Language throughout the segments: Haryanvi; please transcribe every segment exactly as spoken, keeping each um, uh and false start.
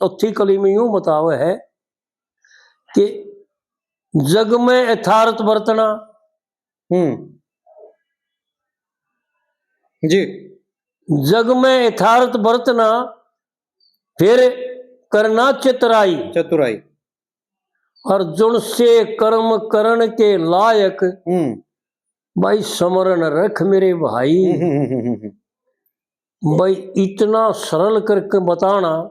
चौथी कली में यूं बतावे है कि जग में यथार्थ बरतना। हम्म। जी। जग में यथार्थ बरतना, फिर करना चतुराई। चतुराई। और जुन से कर्म करण के लायक, हम्म। भाई, स्मरण रख मेरे भाई। हम्म, हम्म, हम्म, हम्म। भाई, इतना सरल करके बताना,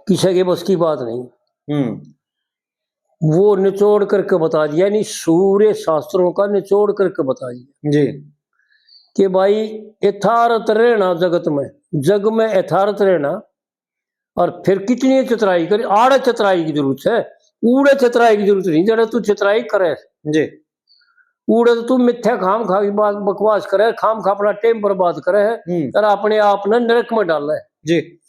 किसी के बस की बात नहीं। हम्म। वो निचोड़ करके बता दिया, यानी सूर्य शास्त्रों का निचोड़ करके बता दिया जी। कि भाई, यथार्थ रहना जगत में, जग में यथार्थ रहना। और फिर कितनी चतुराई करी, आड़े चतुराई की जरूरत है, उड़े चतुराई की जरूरत नहीं। जरा तू चतुराई करे जी। उड़े तो तू मिथ्या खाम खा की बात, बकवास करे, खाम खा अपना टाइम बर्बाद करे है, हम्म। और अपने आप ने नरक में डाले है जी।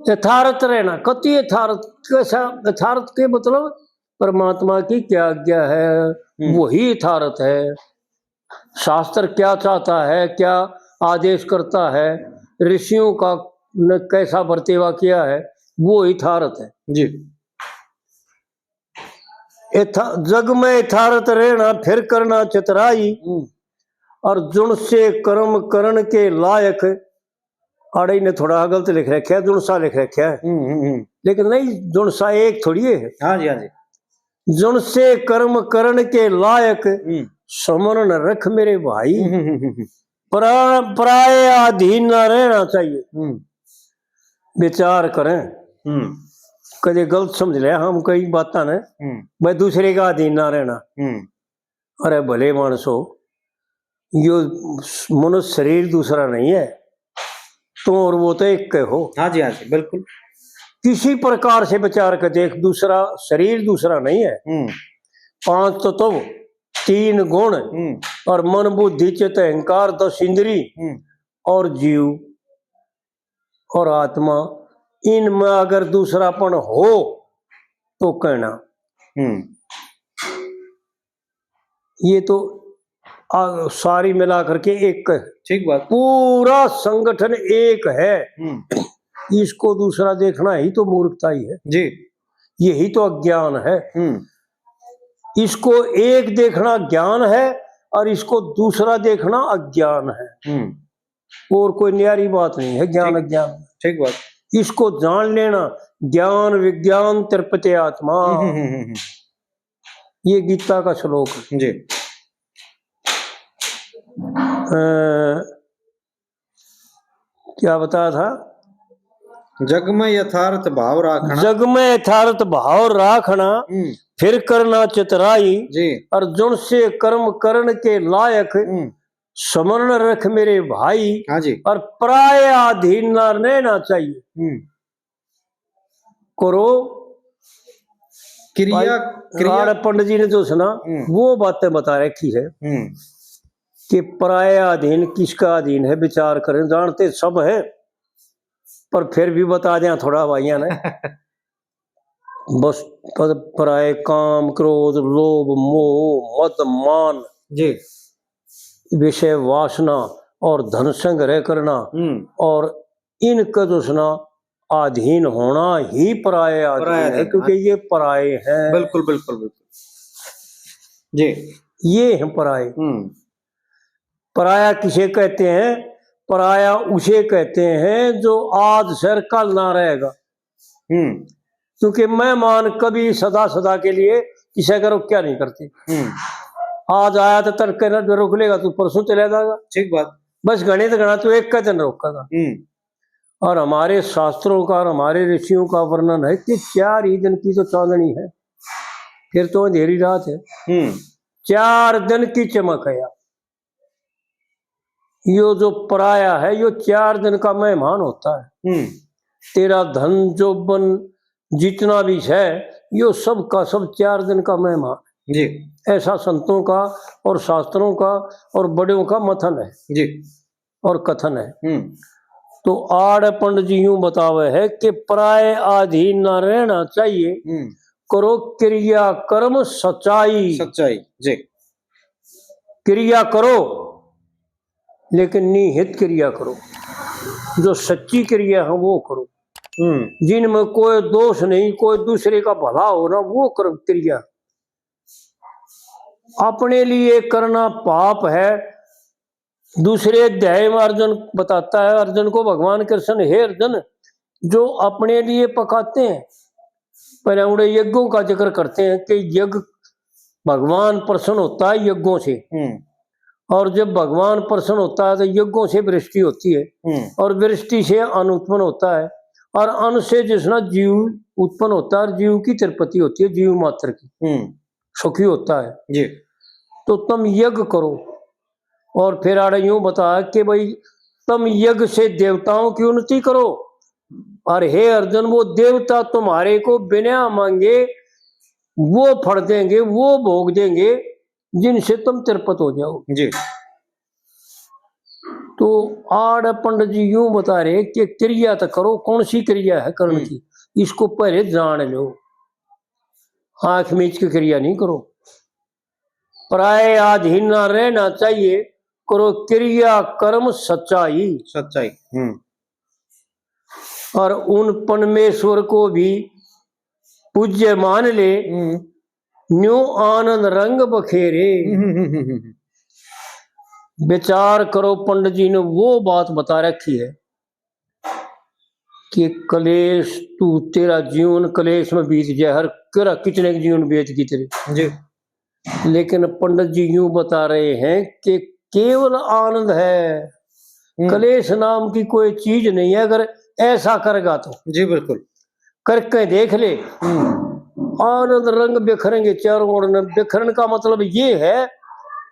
यथार्थ रहना, कति यथार्थ, कैसा यथार्थ के मतलब? परमात्मा की क्या आज्ञा है, हम्म। वही यथार्थ है। शास्त्र क्या चाहता है, क्या आदेश करता है, ऋषियों का न कैसा बर्तेवा किया है, वो यथार्थ है जी। यथा-, जग में यथार्थ रहना, फिर करना चतुराई। हम्म। और जुन से कर्म करण के लायक, आड़े ने थोड़ा गलत लिख रखा है, जुन सा लिख रखा है। हम्म, हम्म, हम्म। लेकिन नहीं, जुन सा एक थोड़ी है। हाँ जी, हाँ जी। जुन से कर्म करण के लायक, हम्म। स्मरण रख मेरे भाई। हम्म, हम्म, हम्म, हम्म। परा-, पराये अधीन ना रहना चाहिए। हम्म। विचार करें। हम्म। कदे गलत समझ ले हम कई बातां ने, हम्म। भाई, दूसरे का अधीन ना रहना। हम्म। अरे भले मानसो, यो मनुष्य शरीर दूसरा नहीं है, तुम और वो तो एक के हो। हाँ जी, हाँ जी, बिल्कुल। किसी प्रकार से विचार के देख, दूसरा शरीर दूसरा नहीं है। हम्म। पांच तत्व, तीन गुण, हम्म। और मन, बुद्धि, चित्त, अहंकार, दस इंद्री, हम्म। और जीव और आत्मा, इनमें अगर दूसरापन हो तो कहना। हम्म। ये तो आ, सारी मिला करके एक है। ठीक बात। पूरा संगठन एक है। हम्म। इसको दूसरा देखना ही तो मूर्खता ही है जी। यही तो अज्ञान है। हम्म। इसको एक देखना ज्ञान है और इसको दूसरा देखना अज्ञान है। हम्म। और कोई न्यारी बात नहीं है ज्ञान ठीक। अज्ञान। ठीक बात। इसको जान लेना, ज्ञान विज्ञान तृप्त आत्मा। हम्म, हम्म, हम्म, हम्म। ये गीता का श्लोक है। जी। अ, क्या बताया था? जग में यथार्थ भाव राखना। जग में यथार्थ भाव राखना, हम्म। फिर करना चतुराई। जी। और जुन से कर्म करण के लायक, हम्म। स्मरण रख मेरे भाई। हाँ जी। और पराये अधीन ना रहना चाहिए। हम्म। करो क्रिया, भाई, क्रिया। राड़ पंडित जी ने जो सुना, हम्म। वो बातें बता रखी है हम्म। कि पराया अधीन किसका अधीन है, विचार करें, जानते सब है, पर फिर भी बता दें थोड़ा भाइयों ने। बस पर-, पराए काम, क्रोध, लोभ, मोह, मद, मान, जी। विषय वासना और धन संग्रह करना, हम्म। और इनका जो है ना अधीन होना ही पराये अधीन पराये है, अधीन, क्योंकि हाँ। ये पराये हैं। बिल्कुल, बिल्कुल, बिल्कुल। जी। ये हैं पराये। हम्म। पराया किसे कहते हैं? पराया उसे कहते हैं जो आज सै, कल ना रहेगा। हम्म। क्योंकि मेहमान कभी सदा सदा के लिए किसी का रुक्या नहीं करते। हम्म। आज आया तो तड़के ना रुक लेगा, तू परसों चला जाएगा। ठीक बात। बस घणे तो घणा तू एक का दिन रुकेगा। हम्म। और हमारे शास्त्रों का और हमारे ऋषियों का वर्णन है कि चार ही दिन की तो चांदनी है, फिर तो अंधेरी रात है। हम्म। चार दिन की चमक है यार। यो जो पराया है, यो चार दिन का मेहमान होता है। हम्म। तेरा धन जोबन जितना भी है, यो सब का सब चार दिन का मेहमान है। जी। ऐसा संतों का और शास्त्रों का और बड़ों का मथन है। जी। और कथन है। हम्म। तो आड़ पंडित जी यूं बतावे है कि पराये अधीन ना रहना चाहिए, हम्म। करो क्रिया कर्म सच्चाई। सच्चाई, जी। क्रिया करो, लेकिन निहित क्रिया करो। जो सच्ची क्रिया है वो करो, हम्म। जिनमें कोई दोष नहीं, कोई दूसरे का भला हो ना, वो कर्म क्रिया। अपने लिए करना पाप है। दूसरे अध्याय में अर्जुन बताता है, अर्जुन को भगवान कृष्ण, हे अर्जुन, जो अपने लिए पकाते हैं, पहले उड़े यज्ञों का जिक्र करते हैं कि यज्ञ, भगवान प्रसन्न होता है यज्ञों से। हम्म। और जब भगवान प्रसन्न होता है तो यज्ञों से वृष्टि होती है, हम्म। और वृष्टि से अन्न उत्पन्न होता है, और अन्न से जिसना जीव उत्पन्न होता है, और जीव की तृप्ति होती है, जीव मात्र की, हम्म। सुखी होता है। जी। तो तुम यज्ञ करो। और फिर आड़े यूं बता कि भाई, तुम यज्ञ से देवताओं की उन्नति करो, और हे अर्जुन, वो देवता तुम्हारे को बिना मांगे वो फल देंगे, वो भोग देंगे, जिनसे तुम तृप्त हो जाओ। जी। तो आड़ पंडित जी यूं बता रहे कि क्रिया तो करो, कौन सी क्रिया है करण हम्म। की, इसको पहले जान लो। आंख मीच के क्रिया नहीं करो। प्राय आधीन ना रहना चाहिए, करो क्रिया कर्म सच्चाई। सच्चाई। हम्म। और उन परमेश्वर को भी पूज्य मान ले, हम्म। न्यू आनंद रंग बखेरे। हम्म, हम्म, हम्म, हम्म। विचार करो, पंडित जी ने वो बात बता रखी है कि कलेश, तू, तेरा जीवन कलेश में बीत जाए, हर केरा कितने के जीवन बीत गई तेरी। जी। लेकिन पंडित जी यूं बता रहे हैं कि केवल आनंद है, हम्म। कलेश नाम की कोई चीज नहीं है, अगर ऐसा करेगा तो। जी, बिल्कुल। करके देख ले, हम्म। आनंद रंग बिखरेंगे चारों ओर। न बिखरन का मतलब ये है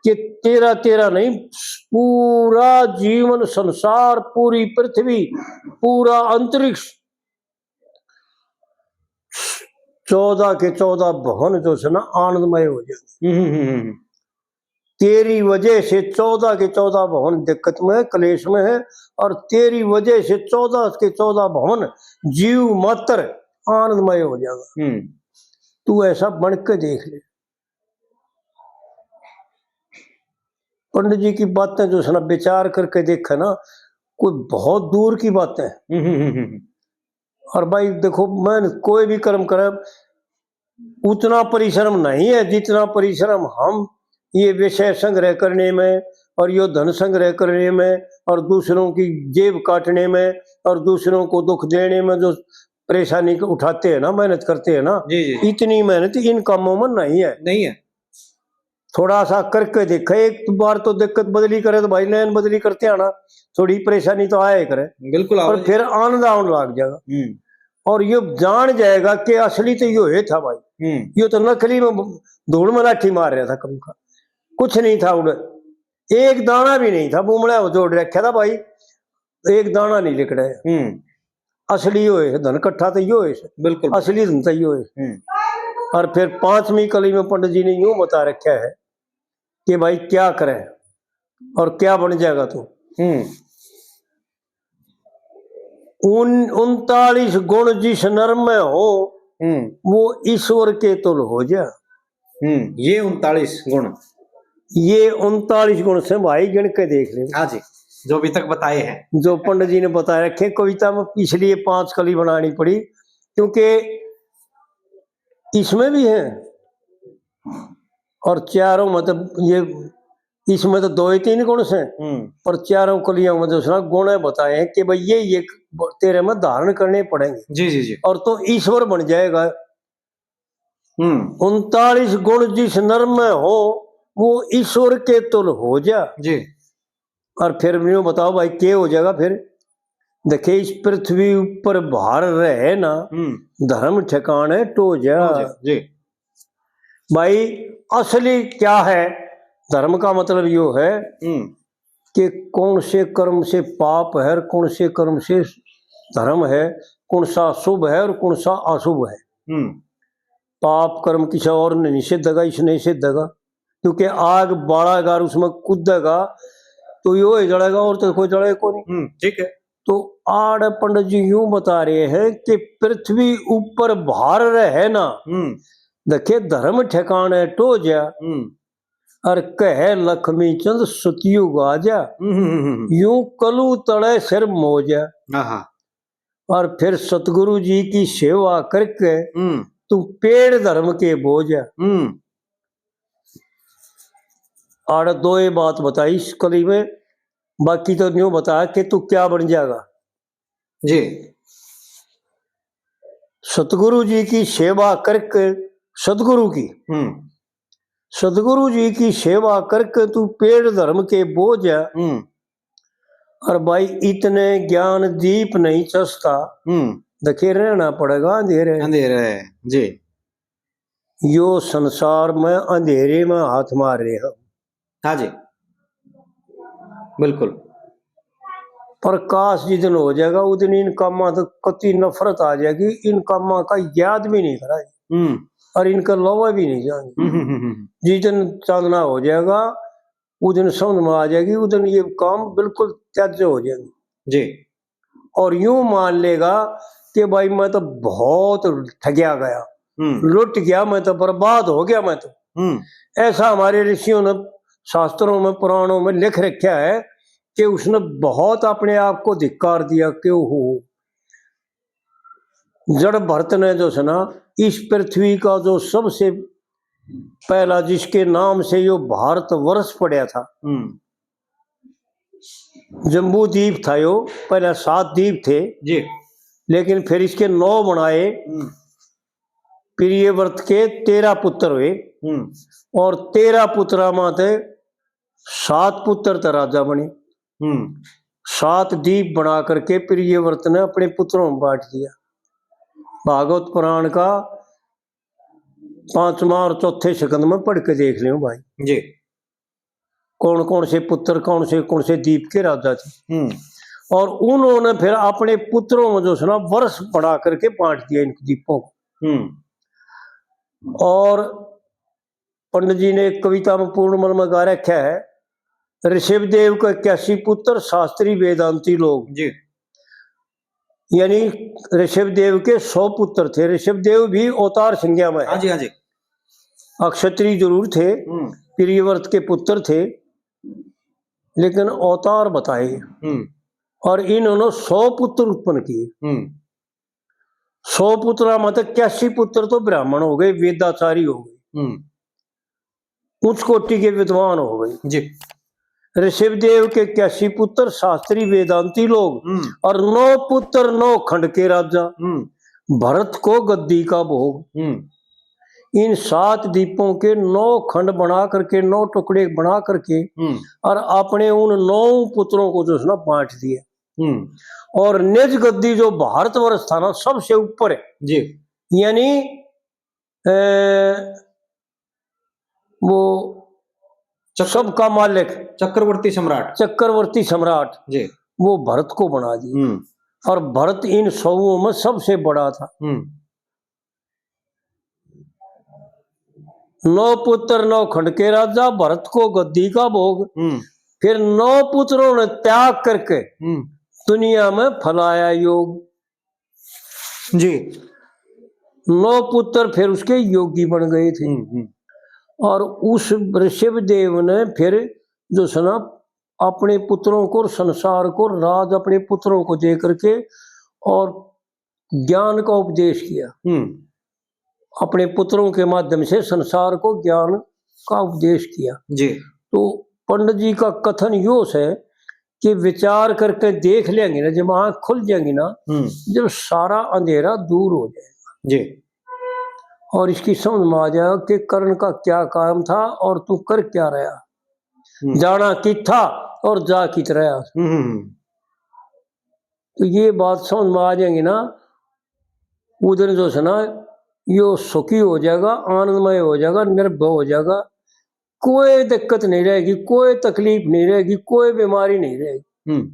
कि तेरा, तेरा नहीं, पूरा जीवन संसार, पूरी पृथ्वी, पूरा अंतरिक्ष, चौदह के चौदह भवन जो है ना, आनंदमय हो जाएंगे। हम्म, हम्म, हम्म। तेरी वजह से चौदह के चौदह भवन दिक्कत में है, कलेश में है, और तेरी वजह से चौदह के चौदह भवन जीव मात्र आनंदमय हो जाएगा। हम्म। तू ऐसा बन के देख ले। पंडित जी की बातें जो है ना, विचार करके देखे ना, कोई बहुत दूर की बातें। हम्म, हम्म, हम्म, हम्म। और भाई देखो, मैं कोई भी कर्म करे, उतना परिश्रम नहीं है जितना परिश्रम हम ये विषय संग्रह करने में और यो धन संग्रह करने में और दूसरों की जेब काटने में और दूसरों को दुख देने में जो परेशानी को उठाते हैं ना, मेहनत करते हैं ना, जी, जी। इतनी मेहनत इन कामों में नहीं है। नहीं है। थोड़ा सा करके देखे, एक बार तो दिक्कत बदली करे तो भाई, नैन बदली करते आना, थोड़ी परेशानी तो आया ही करे। बिल्कुल, और फिर आनंद आने लग जाएगा। हम्म। और ये जान जाएगा कि असली तो यो है था भाई, हम्म। यो तो नकली में धूल में लाठी मार रहा था, कम का कुछ नहीं था उड़े, एक दाना भी नहीं था, बुमड़ा जोड़ रखा था भाई, एक दाना नहीं लिकड़ा है। हम्म। असली यो है, धन कट्ठा तो यो है। बिल्कुल। असली धन तो यो है। हम्म। और फिर पांचवी कली में पंडित जी ने यूं बता रखा है कि भाई क्या करें और क्या बन जाएगा तू। हम्म। उन, उनतालीस गुण जिस नर में हो, हम्म। वो ईश्वर के तुल हो जा। हम्म, ये उनतालीस गुण। ये उनतालीस गुण से भाई, गिन के देख ले। हाँ जी, जो अभी तक बताए हैं। जो पंडित जी ने बता रखे, कविता में इसलिए पांच कली बनानी पड़ी, क्योंकि इसमें भी है और चारों, मतलब, ये, इसमें तो दो ही तीन गुण से, हम्म। पर चारों कलियों में दूसरा गुण है बताए हैं कि भाई, ये, ये तेरे में धारण करने पड़ेंगे। जी, जी, जी। और तो ईश्वर बन जाएगा। हम्म। उनतालीस गुण जिस नर में हो, वो ईश्वर के तुल हो जा। जी। और फिर यूं बताओ भाई, के हो जाएगा फिर? देखे, इस पृथ्वी ऊपर भार रहे ना, हम्म। धर्म ठिकाने टो जा। टो जा, जी। भाई, असली क्या है? धर्म का मतलब यो है हम्म। कि कौन से कर्म से पाप है और कौन से कर्म से धर्म है, कौन सा शुभ है और कौन सा अशुभ है। हम्म। पाप कर्म किसी और ने नहीं सिद्धेगा, इसने सिद्धेगा, क्योंकि आग बालेगा और उसमें कूदेगा तो यो ही जलेगा, और तो कोई जलेगा कोनी। हम्म, ठीक है। तो आड़ पंडित जी यूं बता रहे हैं कि पृथ्वी ऊपर भार रहे ना, हम्म। देखे, धर्म ठिकाने टो जा। हम्म। और कहे लक्ष्मी चंद सतयुग आ जा, हम्म, हम्म, हम्म, हम्म। यूं कलू तले सिर मोजा। आहा। और फिर सतगुरु जी की सेवा करके हम्म। तू पेड़ धर्म के बोझ है। हम्म। आड़ दो ये बात बताई इस कली में, बाकी तो न्यू बता कि तू क्या बन जाएगा। जी। सतगुरु जी की सेवा करके, सतगुरु की, हम्म। सतगुरु जी की सेवा करके तू पेड़ धर्म के बोझ है। हम्म। और भाई, इतने ज्ञान दीप नहीं चसता, हम्म। दखे रहना पड़ेगा अंधेरे। अंधेरे, जी। यो संसार में अंधेरे में हाथ मार रहे हैं। हाँ जी, बिल्कुल। प्रकाश जिस दिन हो जाएगा, उस दिन इन कामां तो कति नफरत आ जाएगी, इन कामां का याद भी नहीं करा। हम्म। और इनका लोवा भी नहीं जाएंगे। हम्म, हम्म, हम्म, हम्म। जिस दिन चांदना हो जाएगा, उस दिन समझ में आ जाएगी, उस दिन ये काम बिल्कुल त्याज्य हो जाएंगे। जी। और यूं मान लेगा कि भाई, मैं तो बहुत ठगया गया, हम्म। लुट गया, मैं तो बर्बाद हो गया, मैं तो। हम्म। ऐसा हमारे ऋषियों ने शास्त्रों में, पुराणों में लिख रखा है कि उसने बहुत अपने आप को धिक्कार दिया। क्यों हो? जड़ भरत ने जो है ना, इस पृथ्वी का जो सबसे पहला, जिसके नाम से यो भारत वर्ष पड़ा था, हम्म। जम्बू दीप था यो, पहले सात दीप थे, जी। लेकिन फिर इसके नौ बनाए। हम्म। प्रियव्रत के तेरह पुत्र हुए, हम्म। और तेरह पुत्रा में थे सात पुत्र तो राजा बने। हम्म। सात दीप बना करके प्रियव्रत ने अपने पुत्रों में बांट दिया। भागवत पुराण का पांचवा और चौथे स्कंद में पढ़ के देख लें भाई। जी। कौन कौन से पुत्र, कौन से, कौन से दीप के राजा थे। हम्म। और उन्होंने फिर अपने पुत्रों में जो है ना, वर्ष बना करके बांट दिया इन दीपों को। हम्म। और पंडित जी ने एक कविता में पूर्णमल में गा रखा है, ऋषभ देव के इक्यासी पुत्र, शास्त्री वेदांती लोग। जी। यानी ऋषभ देव के सौ पुत्र थे। ऋषभ देव भी अवतार संज्ञा में है। हाँ जी, हाँ जी। अक्षत्री जरूर थे, हम्म। प्रियव्रत के पुत्र थे, लेकिन अवतार बताए। हम्म। और इन्होंने सौ पुत्र उत्पन्न किए। हम्म। सौ पुत्रा में तो इक्यासी पुत्र तो ब्राह्मण हो गए, वेदाचारी हो गए, हम्म। उच्च कोटि के विद्वान हो गए। जी। ऋषभ देव के इक्यासी पुत्र, शास्त्री वेदांती लोग, हम्म। और नौ पुत्र, नौ खंड के राजा, हम्म। भरत को गद्दी का भोग। हम्म। इन सात दीपों के नौ खंड बना करके, नौ टुकड़े बना करके, हम्म। और अपने उन नौ पुत्रों को जो है ना, बांट दिया। हम्म। और निज गद्दी जो भारतवर्ष था ना, सबसे ऊपर है। जी। यानी, अ, वो चक्र-, सबका मालिक, चक्रवर्ती सम्राट। चक्रवर्ती सम्राट, जी। वो भरत को बना दिया। हम्म। और भरत इन सौओं में सबसे बड़ा था। हम्म। नौ पुत्र, नौ खंड के राजा, भरत को गद्दी का भोग। हम्म। फिर नौ पुत्रों ने त्याग करके हम्म। दुनिया में फैलाया योग। जी। नौ पुत्र फिर उसके योगी बन गए थे। हम्म, हम्म। और उस ऋषभ देव ने फिर जो है ना, अपने पुत्रों को, संसार को राज अपने पुत्रों को दे करके और ज्ञान का उपदेश किया। हम्म। अपने पुत्रों के माध्यम से संसार को ज्ञान का उपदेश किया। जी। तो पंडित जी का कथन यो है कि विचार करके देख लेंगे ना, जब आंख खुल जाएंगी ना, हम्म। जब सारा अंधेरा दूर हो जाएगा। जी। और इसकी समझ में आ जाएगा कि करण का क्या काम था और तू कर क्या रहा, हम्म। जाना कित था और जा कित रहा। हम्म, हम्म, हम्म। तो ये बात समझ में आ जाएंगी ना, उधर जो है ना, यो सुखी हो जाएगा, आनंदमय हो जाएगा, निर्भय हो जाएगा, कोई दिक्कत नहीं रहेगी, कोई तकलीफ नहीं रहेगी, कोई बीमारी नहीं रहेगी। हम्म।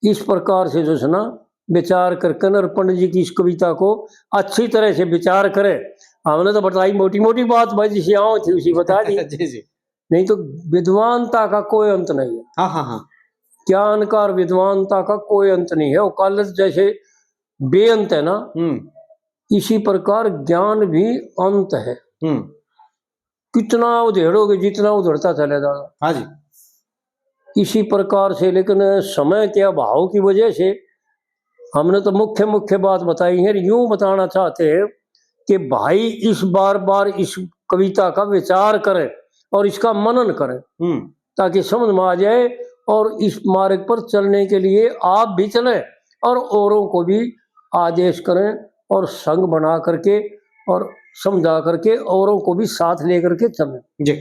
इस प्रकार से जो है ना, विचार करके ना, और पंडित जी की इस कविता को अच्छी तरह से विचार करें। हमने तो बताई मोटी मोटी बात भाई, जिसे आओ थी उसी बता दी। जी, जी। नहीं तो विद्वानता का कोई अंत नहीं है। हाँ, हाँ, हाँ। ज्ञान का और विद्वानता का कोई अंत नहीं है। वो कालज जैसे बेअंत है ना, हम्म। इसी प्रकार ज्ञान भी अंत है। हम्म। कितना उधेड़ोगे, जितना उधेड़ता चले जाओ। हाँ जी। इसी प्रकार से, लेकिन समय के अभाव की वजह से हमने तो मुख्य मुख्य बात बताई है। यूं बताना चाहते हैं कि भाई इस बार बार इस कविता का विचार करें और इसका मनन करें, हम्म। ताकि समझ में आ जाए और इस मार्ग पर चलने के लिए आप भी चलें और औरों को भी आदेश करें और संग बना करके और समझा करके औरों को भी साथ लेकर के चलें। जी।